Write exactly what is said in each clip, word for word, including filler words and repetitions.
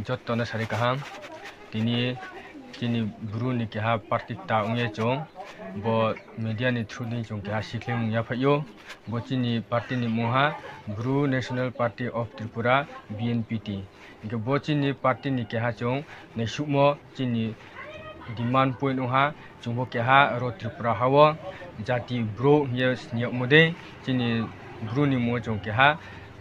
Jotono sari kaham, tini chini Bru ni keha party ta wngya chwng, bo media ni through di chwng keha sikhleng wngya phaio, bo chini party ni mungha Bru National Party of Tripura, B N P T. Hingke bo chini party ni keha chwng naisukmo chini demand point wngha, chwngbo keha ro Tripura hao jati Bru hiye siyokmo de chini Bru ni mungo chwng keha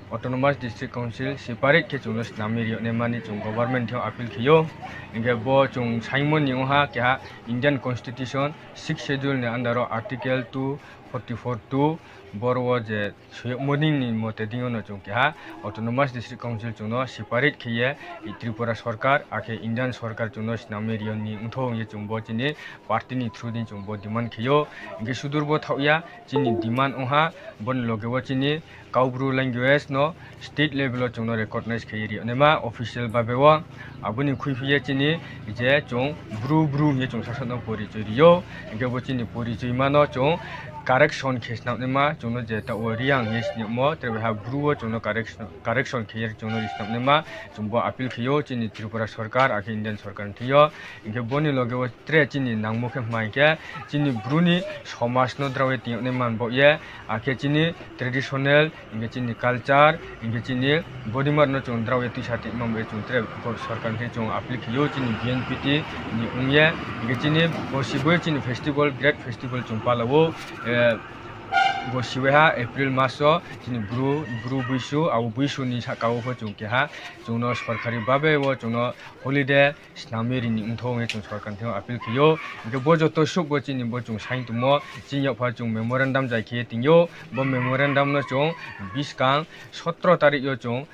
Autonomous District Council separate khe chwngno swnamwi riyoknai mani chwng government theo appeal khiyo. Hingke bo chwng saimoni wngha keha Indian Constitution sixth schedule ni under o article two forty four two boro je suyokmoni ni mote dingyono chwng keha Autonomous District Council chwngno separate khiye Tripura Sarkar akhe Indian Sarkar chwngno swnamwi riyoni wngtho wngye chwngbo chini party ni through di chwngbo demand khiyo. Hingke sudurbo thaoya chini demand wngha boni loge o chini Kaubru language no state level o chwngno recognize khaiwi riyanaima official babe o. Aboni khwi phiya chini je chwng Bru Bru hiye chwng sasano porichoi riyo, hingke bo chini porichoi mano chwng correction khe snamnaima chwngno je ta o Riyang hiye siyokmo, tei ha Bru o chwngno correction, correction khaiwi chwngno ri snamnaima chwngbo appeal khiyo chini Tripura Sarkar akhe Indian Sarkar ni thwiyo. Hingke boni loge o tre chini nangmo khe hwnba hinkhe chini Bru ni somaj no drawi tiyoknai manbo ye, akhe chini traditional, hingke chini culture, hingke chini body mar no chwng drawi twisa tongma bai chwng tre bo Sarkar ni chwng appeal khiyo chini B N P T ni wngye, hingke chini bo siboi chini festival, great festival chwng palao, eh, bo siboi ha April mas o chini Bru, Bru buisu, abo buisu ni saka o pho chwng keha chwngno sorkari babe o chwngno holiday swnamwi rini wngtho wngwi chwng Sarkar ni thangwi appeal khiyo. Hingke bo joto suk bo chini bo chwng sign tongmo, chini yapha chwng memorandum jai khe tingyo. Bo memorandum no chwng bwskang sotro tarik yo chwng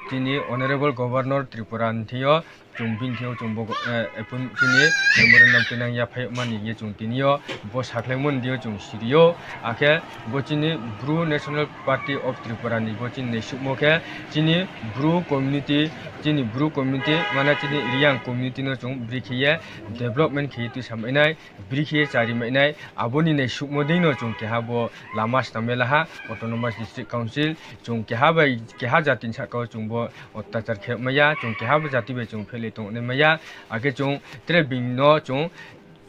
chini Honorable Governor Tripura ni thangwi chwng bini thangwi chwng bo, eh, appoint chini memorandum twi nang yaphai mani ye chwng tini yo bo sakhlaimani dio chwng siri yo. Akhe bo chini Bru National Party of Tripura ni bo chini naisukmo khe chini Bru community, chini Bru community, mane chini Riyang community no chwng bwrwi khiye development khiye twi samainai, bwrwi khiye chari mainai, aboni naisukmo dei no chwng keha bo lama swnamwi laha, Autonomous District Council, chwng keha bai keha jati ni saka o chwng bo otyachar khe maya, chwng keha bo jati bai chwng phelai tong nai maya, akhe chwng tre bini no chwng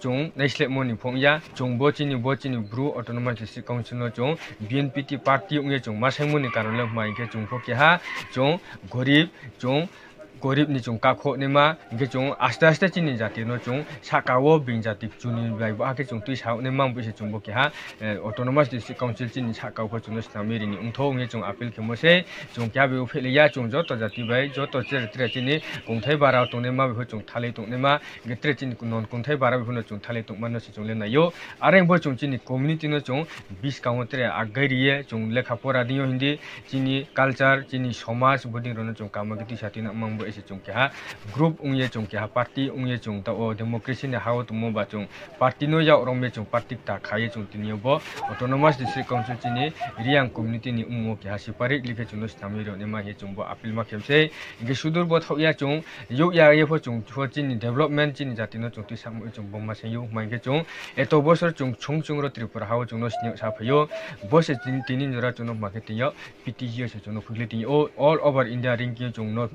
chwng naislepmani phung ya, chwng bo chini, bo chini Bru Autonomous District Council no chwng B N P T party wngya chwng ma saimani karon le hwnba hinkhe chwng pho keha chwng gorib, chwng gorib ni chwng kakho naima, hinkhe chwng aste aste chini jati no chwng saka o bini jati chuni bai bo hakhe chwng twi sa naima, bo se chwng bo keha, eh, Autonomous District Council chini saka o pho chwngno swnamwi rini wngtho wngya chwng appeal khe mo se, chwng keha bai phelai ya, chwng joto jati bai joto tere tere chini kongthai bara tong naima bai pho chwng thalai tong naima. Hingke tere chini non kongthai bara bai phano chwng thalai tongmano se chwng le naio. Are wngbo chwng chini community no chwng bwskango tere aggai riye chwng lekha pora dingyo hindi chini culture, chini somaj, bodingrokno chwng kama khe tisa tina mangbo ese chwng keha group wngye chwng keha party wngye chwng ta o democracy ni ha o tongmo ba chwng party no yak romye chwng party ta khaye chwng tini bo Autonomous District Council chini Riyang community ni wngmo keha separate likhe chwngno swnamwi rwnaima hiye chwng bo appeal ma khe se. Hingke sudur bo thok ya chwng, yuk ya ye pho chwng pho chini development chini jati no chwng twi samung chwng boma se yuk hwnba hinkhe chwng eto bosor chwng chwng chwng ro Tripura ha o chwngno sini sa phaio. Bo se tini, tini jora chwngno hwnba khe tini yo P T G o se chwngno phwrwngwi tini o all over India ranking o chwngno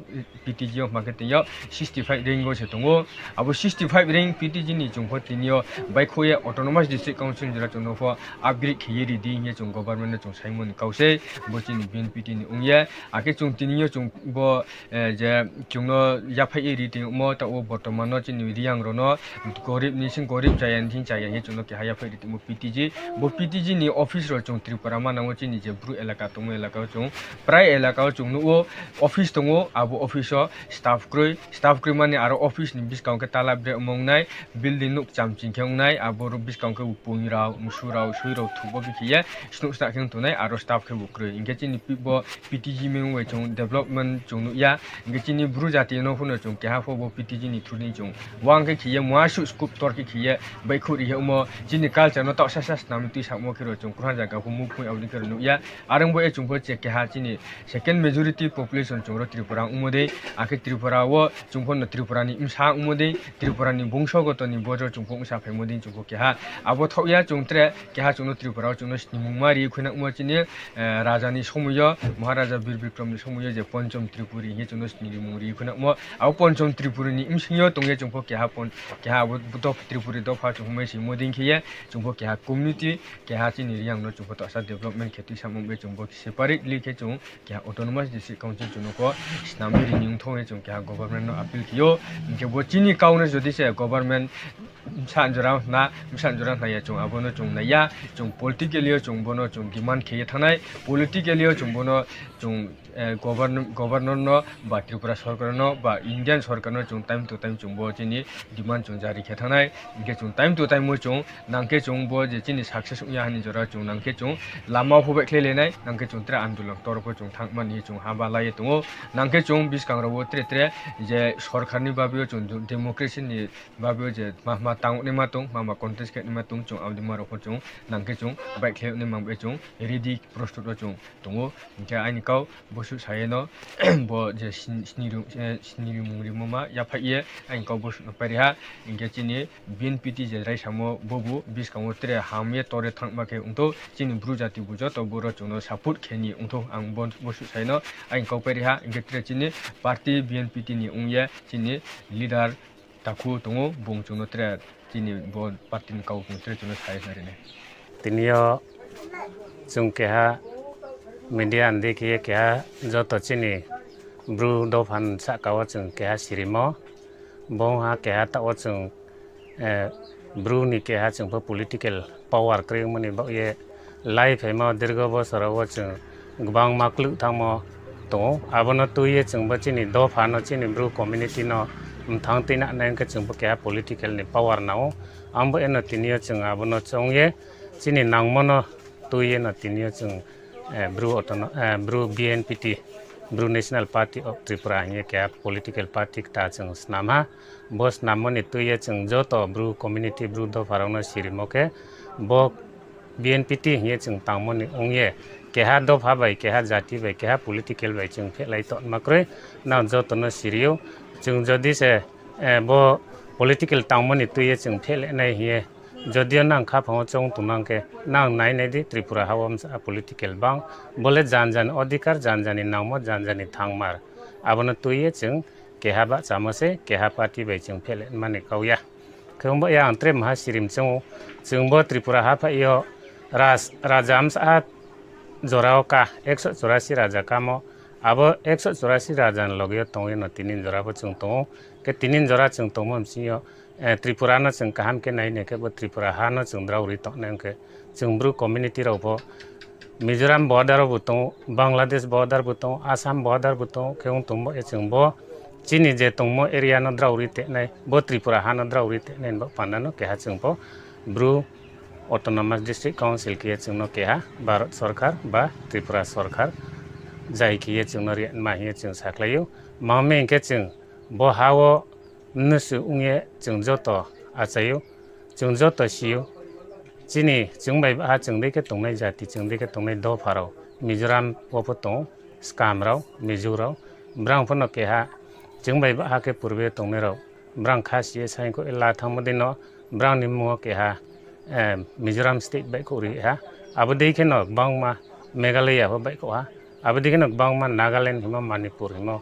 P T G o hwnba khe tini yo sixty five rank o se tongo. Abo sixty five rank P T G ni chwng pho tini yo bai kho ye Autonomous District Council jora chwngno pho upgrade khe ye ridi hinkhe chwng government no chwng saimoni kau se bo chini B N P T ni wngya. Akhe chwng tini yo chwng bo eh, je chwngno yaphai ri tongmo ta o bortoman no chini Riyang rok no gorib ni sing gorib chaya ni sing chaya hinwi chwngno keha yaphai ri tongmo P T G. Bo P T G ni office rok chwng Tripura manango chini je Bru elaka tongmo elaka o chwng prai elaka o chwng nukgo office tongo, abo office o staff kwrwi, staff kwrwi mani aro office ni bwskango khe tala bre omo wngnai, building nuk chamching khe wngnai, abo bwskango khe bo pui rok, msu rok, sui rok thukbo bikhiya snuk snak khe wngnai, aro staff khe bo kwrwi. Hinkhe chini pi-, bo P T G mung bai chwng development chwng nukya. Hinkhe chini Bru jati no phano chwng keha pho bo P T G ni through ni chwng wang khe khiye muasuk sculptor khe khiye bai khuri omo chini culture no taoh sasa swnam twi sakmo khe rw chwng kwrwng jaga pho muk phui aboni khe rw nukya. Arwng bo e chwng pho che keha chini second majority population chwng rw Tripura wngmo de. Khe Tripura o chwng pho no Tripura ni bwsa wngmo dei, Tripura ni bongsogoto ni bojo chwng pho bwsa phaimo dei chwng pho keha abo thok ya chwng tre keha chwng no Tripura o chwng no snimung ma ri khwna wngmo chini, eh, raja ni somoi o, Maharaja Bir Bikram ni somoi o je Ponchom Tripuri hinwi chwng no snimung ri khwna wngmo. Abo Ponchom Tripuri ni bsing yo tong ya chwng pho keha pon-, keha abo dopha Tripuri dopha chwng pho mai simo dei khe ye chwng pho keha community keha chini Reang no chwng pho toksa development khe twi samung bai chwng pho separately khe chwng keha autonomous district council chwng no pho snamwi rini wngthok hinwi chwng keha government no appeal khe o. Hinkhe bo chini kau no jodi se government bwsa jora hwna, bwsa jora hwna ya chwng abono chwng nai ya, chwng politically o chwng bono chwng demand khe ye thangnai, politically o chwng bono chwng, eh, govern-, governor no ba Tripura sorkar no ba Indian sorkar no chwng time to time chwng bo chini demand chwng jari khe thangnai, hinkhe chwng time to time o chwng nangkhe chwng bo je chini success wngya hani jora chwng nangkhe chwng lama phubai khlai lenai, nangkhe chwng tre andolon toropo chwng thangmani chwng ha balai tongo, nangkhe chwng bwskang rogo tre tre je sorkar ni bagwi o chwng democracy ni bagwi o je ma ma tang ni ma tong, ma ma contest khe ni ma tong, chwng aboni ma rok chwng nangkhe chwng bai khlai ni ma bai chwng ready prostut o chwng tongo, hinkhe ani kau bosu sayeno bo je sni-, sni ru-, eh, sni rimung rimo ma yaphai ye ani kau bosu no pairiha, hinkhe chini B N P T je raisamo bobo bwskango tre hamye tore thangma khe wngthok, chini bru jati bo joto boro chwngno support khe ni wngthok, ang bo-, bosu saino ang kok pai riha, hinkhe tre chini party B N P T ni wngya chini leader takhu tongo, bung chwngno tre chini bo party ni kok tre chwngno sai rinai. Tini o chwng keha media ni dikhe keha joto chini bru dophan saka o chwng keha sirimo, bo wngha keha ta o chwng eh, bru ni keha chwng pho political power kwrwi wngmani bagwi lai phaima dirgo bosoro o chwng kwbangma kwlwk thangmo tongo. Abono twiwi chwng bo chini dopha no, chini bru community no mwthang twi nanai hwnkhe chwng bo keha political ni power nango. Ang bo eno tini o chwng abono chongye chini nangmano twiwi no tini o chwng, eh, bru autono-, eh, bru B N P T, Bru National Party of Tripura hwnwi keha political party ta chwng swnamha. Bo swnamoni twiwi chwng joto bru community, bru dopharokno sirimo khe bo B N P T hwnwi chwng tangmoni wngwi keha dopha bai, keha jati bai, keha political bai chwng phehlai tongma kwrwi nang jotono sirio. Chwng jodi se, eh, bo political tangmoni twiwi chwng phehlainai hwnwi jodio nang khaphango chong tongnang khe nang nai nai di Tripura ha o msa political bang bole jan jani odhikar, jan jani nangmo, jan jani thangmar. Abono twiwi chwng keha bahchamo se keha party bai chwng phehlai mani kau ya. Khe wngbo ya ang tre maha sirim chwngo, chwngbo Tripura ha phaio raj-, raja amsa jorao ka ekso churasi raja kamo, abo ekso churasi raja ni logio tongwi no tini jora bo chwng tongo. Khe tini jora chwng tongma bisingo, eh, Tripura no chwng kaham khe nai nai khe bo Tripura ha no chwng drao ri tongnai hwnkhe chwng bru community rok bo Mizoram border bo tongo, Bangladesh border bo tongo, Assam border bo tongo, khe wng tongbo e chwng bo chini je tongmo area no drao ri tenai, bo Tripura ha no drao ri tenai bo panda no keha chwng bo bru Autonomous District Council khe chwng no keha Bharat Sarkar ba Tripura Sarkar jai khe chwng no ri ma hwnwi chwng saklaio. Mangmi hwnkhe chwng bo ha o mnusu wngye chwng joto achaio, chwng joto sio. Chini chwng bai ha chwng dei khe tongnai jati, chwng dei khe tongnai dopharok Mizoram o pho tongo, Skam rok, Mizo rok, brang phano keha chwng bai ha khe purbe tongnai rok, brang kha siye sai kho la thangma dino, brang ni mungo keha, eh, Mizoram state bai kho ri ha, abo dei khe no bangma Meghalaya pho bai kho ha, abo dei khe no bangma Nagaland himo, Manipur himo,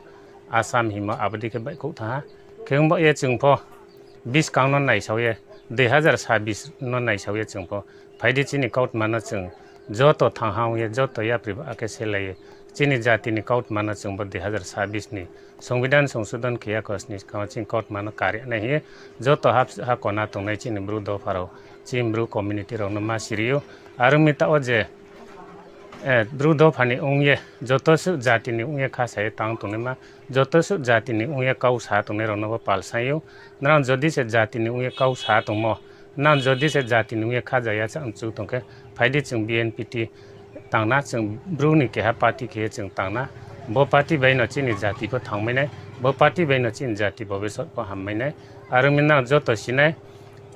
Assam himo, abo dei khe bai kho tha ha. Khe wng ba ye chwng pho Bwskang no naisao ye, dui hazar sabis no naisao ye chwng pho. Phaidi chini kautma no chwng joto thang ha wng ye, joto yapri ba khe selai ye. Chini jati ni kautma no chwng bo dui hazar sabis ni Songbidan songsodon khe ya kosni swkang chini kautma no kari nai hwnwi joto hap-, ha kona tongnai chini bru dopha rok, chini bru community rok no ma siri o. Aro mi ta o je, eh, bru dopha ni wng ye, joto swk jati ni wng ye kha sai tang tongnaima, joto swk jati ni wng ye kau sa tongnai rok no bo pal sai o. Nang jodi se jati ni wngya kau sa tongmo, nang jodi se jati ni wngya kha jaya cha mchu tongkhe, phaidi chwng B N P T tangna, chwng bru ni keha party khe chwng tangna. Bo party bai no chini jati pho thangmai nai, bo party bai no chini jati bobisot pho hammai nai. Aro mi nang joto sinai,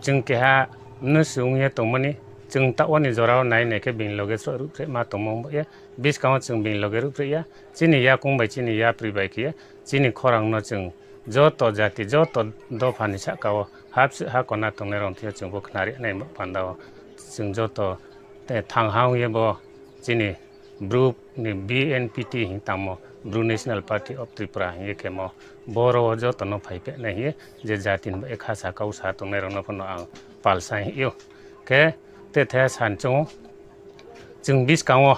chwng keha mnusu wngya tongmani, Chwng ta oni jorao nai nai khe bini loge sro rwphreh ma tongmung bo ya. Biskango chwng bini loge rwphreh ya. Chini yakung bai chini yapri bai khe chini khorang no chwng joto jati, joto dopha ni saka o hapsi ha kona tongnai rok thwiyo chwng bo khnari nai panda o. Chwng joto te thang ha wngye bo chini Bru ni B N P T hin tamo, Bru National Party of Tripura hin ye kemo, boro o joto no phai phe nai hin ye, je jati ni bai kha sa kau sa tongnai rok no phano ang pal sai hin yo. Khe te the san chwng, chwng biskango,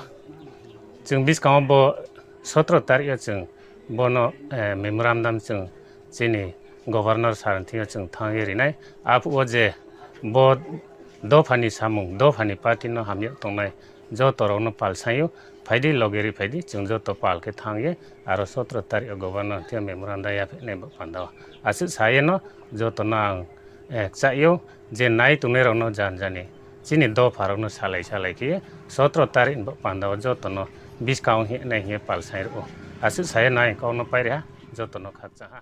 chwng biskango bo sotro tarik o chwng bono, eh, memorandum chwng chini governor sir thing yo chwng thang ye rinai. Aphuo je bo dopha ni samung, dopha ni party no hamya tongnai joto rok no pal sai yo. Phaidi loge ri phaidi, chwng joto pal khe thang ye, aro sotro tarik o governor thing yo memorandum ya phe nai bo panda o. Aswk sa ye no joto no ang, eh, cha yo je nai tongnai rok no jan jani chini dopha rok no salai salai khe sotro tarik bo panda o joto no biskango hin nai hin ye pal sai rw o. Aswk sa ye nai kok no pai ri ha, joto no khakchang ha.